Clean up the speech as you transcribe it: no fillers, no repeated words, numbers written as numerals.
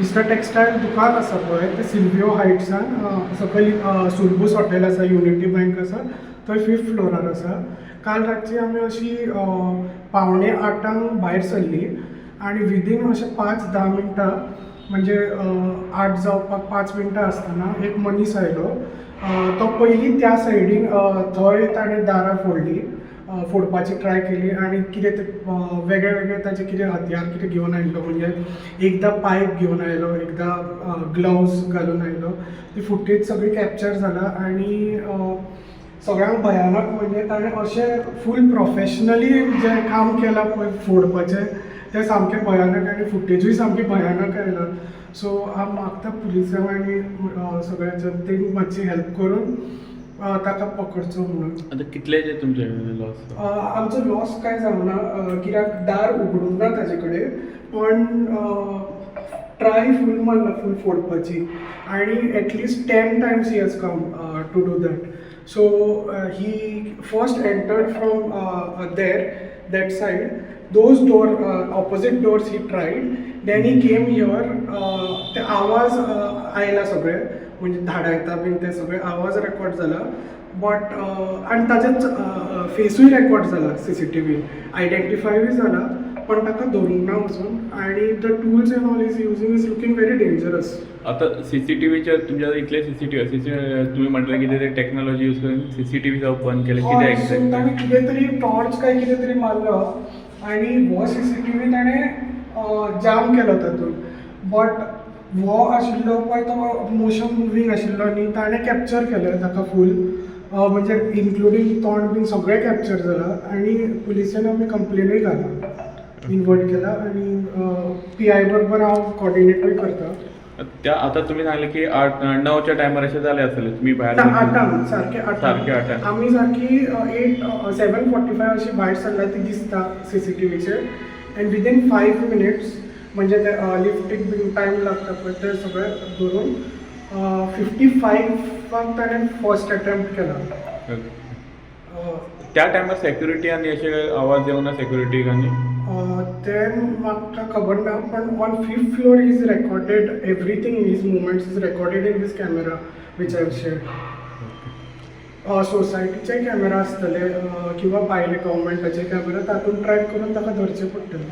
Mister textile दुकान आसा पळय, ते सिल्वियो हायट्सान सकयल सुरबूस हॉटेल आसा, युनिटी बँक आसा, थंय फिफ्थ फ्लोरार आसा. काल रातची आमी अशी 7:45 भायर सरली आनी विदीन अशें 5-10 मिनटां, म्हणजे 8 जावपाक 5 मिनटां आसतना एक मनीस आयलो. तो पयलीं त्या सायडीन थंय ताणें दारां फोडली, फोडपाची ट्राय केली आनी कितें ते वेगळे वेगळे ताचे कितें हत्यार कितें घेवन आयिल्लो. म्हणजे एकदां पायप घेवन आयलो, एकदां ग्लव्स घालून आयलो. ती फुटेज सगळी कॅप्चर जाला आनी सगळ्यांक भयानक म्हणजे ताणें अशें फूल प्रोफेशनली जें काम केलां पळय फोडपाचें, तें सामकें भयानक आनी फुटेजूय सामकी भयानक आयला. सो हांव मागता पुलिसांक आनी सगळ्या जनतेक मातशी हेल्प करून ताका पकडचो म्हणून. आता कितले जे तुमचे लॉस? आमचो लॉस कांय जावना, कित्याक दार उगडूंक ना ताजे कडेन, पण ट्राय फूल मारला फूल फोडपाची आनी at least 10 times he has come to do that. So he first entered from there, that side, those door, opposite doors he tried, then he came here. ते आवाज आयला सगळे, म्हणजे धाडायता बीन ते सगळे आवाज रेकॉर्ड जाला. बट आनी ताजेच फेसूय रेकॉर्ड जाला, सीसीटीव्हीन आयडेंटिफायूय जाला, पण ताका धरूंक ना अजून. आनी the tools and all he's using is looking very dangerous. आता सीसीटीव्हीच्या तुमच्या इतले सीसीटीव्ही सीसी तुम्ही म्हटलं की ते टेक्नॉलॉजी यूज करून सीसीटीव्ही बंद केले, किती हय, सो एक्झॅक्ट? ताणें कितें तरी टॉर्च काय कितें तरी मारलो आनी हो सीसीटीव्ही ताणें जाम केलो तातूंत. बट हो आशिल्लो पळय, तो मोशन मुवींग आशिल्लो न्ही, ताणें कॅप्चर केलें ताका फूल, म्हणजे इन्क्लुडींग तोंड बीन सगळें कॅप्चर जाला आनी पुलिसान आमी कंप्लेनूय घाला, इन्वर्ट केला आनी पीआय बरोबर हांव कॉर्डिनेटूय करता. त्या आता तुम्ही सांगले की 8-9च्या टायमार अशें जालें आसतलें तुम्ही भायर 8 सारखे 8. सारखे 8. आमी सारकी 8, 7:45 अशी भायर सरला ती दिसता सीसीटीव्हीचेर. एंड विदीन 5 मिनिट्स, म्हणजे ते लिफ्टीक बीन टायम लागता पळय, ते सगळें धरून 55वाक ताणें फर्स्ट अटेम्प्ट केला. त्या टायमार सेक्युरिटी आनी अशे आवाज येवना सेक्युरिटीक आनी? ते म्हाका खबर ना, पण on fifth floor is recorded everything. His movements is recorded in this camera which I share. सोसायटीचे camera आसतले किंवा भायले गव्हर्मेंटाचे कॅमेरा, तातूंत ट्रॅक करून ताका धरचें पडटलें.